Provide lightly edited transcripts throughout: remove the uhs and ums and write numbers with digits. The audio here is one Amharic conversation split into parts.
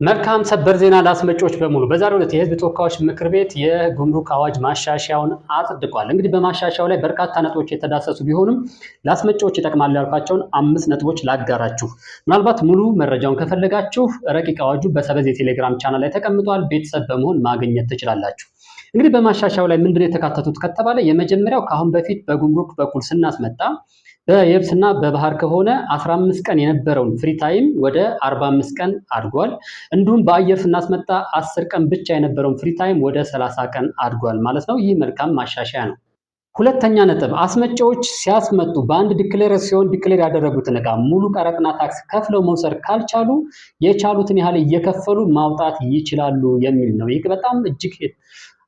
መልካም ሰበር ዜና ለአስመጪዎች በሙሉ። በዛሬው ዕለት የሕዝብ ተወካዮች ምክር ቤት የጉምሩክ አዋጅ ማሻሻያውን አጽድቋል። እንግዲህ በማሻሻያው ላይ በርካታ ነጥቦች የተዳሰሱ ቢሆንም ለአስመጪዎች ይጠቅማሉ ያልኳቸውን አምስት ነጥቦች ላጋራችሁ። ምናልባት ሙሉ መረጃውን ከፈለጋችሁ ረቂቅ አዋጁ በሰበዝ የቴሌግራም ቻናል ላይ ተቀምጧል። ቤተሰብ በመሆን ማግኘት ትችላላችሁ። እንግዲህ በማሻሻያው ላይ ምንድነው የተካተቱት ከተባለ፣ የመጀመሪያው ከአሁን በፊት በጉምሩክ በኩል ስናስመጣ በየብስና በባህር ከሆነ 15 ቀን የነበረውን free time ወደ 45 ቀን አድጓል። እንዲሁም በአየር ስናስመጣ 10 ቀን ብቻ የነበረውን free time ወደ 30 ቀን አድጓል ማለት ነው። ይህ መልካም ማሻሻያ ነው። ሁለተኛ ነጥብ፣ አስመጪዎች ሲያስመጡ በአንድ ዲክሌሬሲዮን declare ያደረጉትን ዕቃ ሙሉ ቀረጥና ታክስ ከፍለው መውሰድ ካልቻሉ የቻሉትን ያህል እየከፈሉ ማውጣት ይችላሉ የሚል ነው። ይህ በጣም እጅግ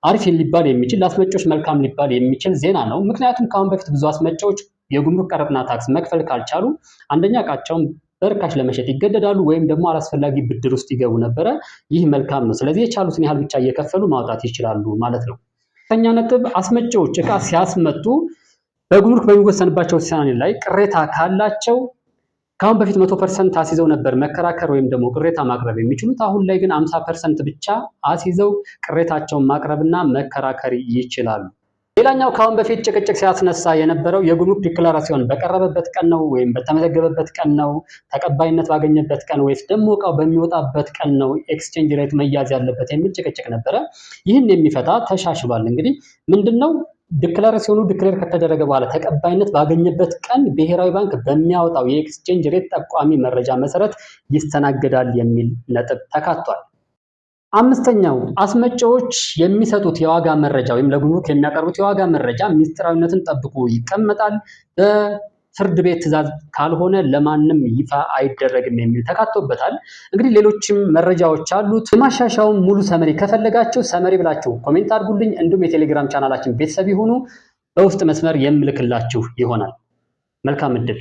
አሪፍ ሊባል የሚችል፣ ለአስመጪዎች መልካም ሊባል የሚችል ዜና ነው። ምክንያቱም ከአሁን በፊት ብዙ አስመጪዎች የጉምሩክ ቀረጥና ታክስ መክፈል ካልቻሉ አንደኛ እቃቸውን በርካሽ ለመሸጥ ይገደዳሉ ወይም ደግሞ አላስፈላጊ ብድር ውስጥ ይገቡ ነበረ። ይህ መልካም ነው። ስለዚህ የቻሉትን ያህል ብቻ እየከፈሉ ማውጣት ይችላሉ ማለት ነው። ሶስተኛ ነጥብ፣ አስመጪዎች እቃ ሲያስመጡ በጉምሩክ በሚወሰንባቸው ውሳኔ ላይ ቅሬታ ካላቸው ከአሁን በፊት 100% አስይዘው ነበር መከራከር ወይም ደግሞ ቅሬታ ማቅረብ የሚችሉት። አሁን ላይ ግን 50% ብቻ አስይዘው ቅሬታቸውን ማቅረብና መከራከር ይችላሉ። ሌላኛው ከአሁን በፊት ጭቅጭቅ ሲያስነሳ የነበረው የጉምሩክ ዲክላራሲዮን በቀረበበት ቀን ነው ወይም በተመዘገበበት ቀን ነው፣ ተቀባይነት ባገኘበት ቀን ወይስ ደግሞ እቃው በሚወጣበት ቀን ነው exchange rate መያዝ ያለበት የሚል ጭቅጭቅ ነበረ። ይህን የሚፈታ ተሻሽሏል። እንግዲህ ምንድነው፣ ዲክላራሲዮኑ declare ከተደረገ በኋላ ተቀባይነት ባገኘበት ቀን ብሔራዊ ባንክ በሚያወጣው የ exchange rate ጠቋሚ መረጃ መሰረት ይስተናገዳል የሚል ነጥብ ተካቷል። አምስተኛው፣ አስመጪዎች የሚሰጡት የዋጋ መረጃ ወይም ለጉምሩክ የሚያቀርቡት የዋጋ መረጃ ሚስጥራዊነትን ጠብቆ ይቀመጣል፣ በፍርድ ቤት ትዕዛዝ ካልሆነ ለማንም ይፋ አይደረግም የሚል ተካቶበታል። እንግዲህ ሌሎችም መረጃዎች አሉት። የማሻሻያውን ሙሉ summary ከፈለጋችሁ summary ብላችሁ comment አድርጉልኝ። እንዲሁም የቴሌግራም ቻናላችን ቤተሰብ ይሁኑ። በውስጥ መስመር የምልክላችሁ ይሆናል። መልካም እድል።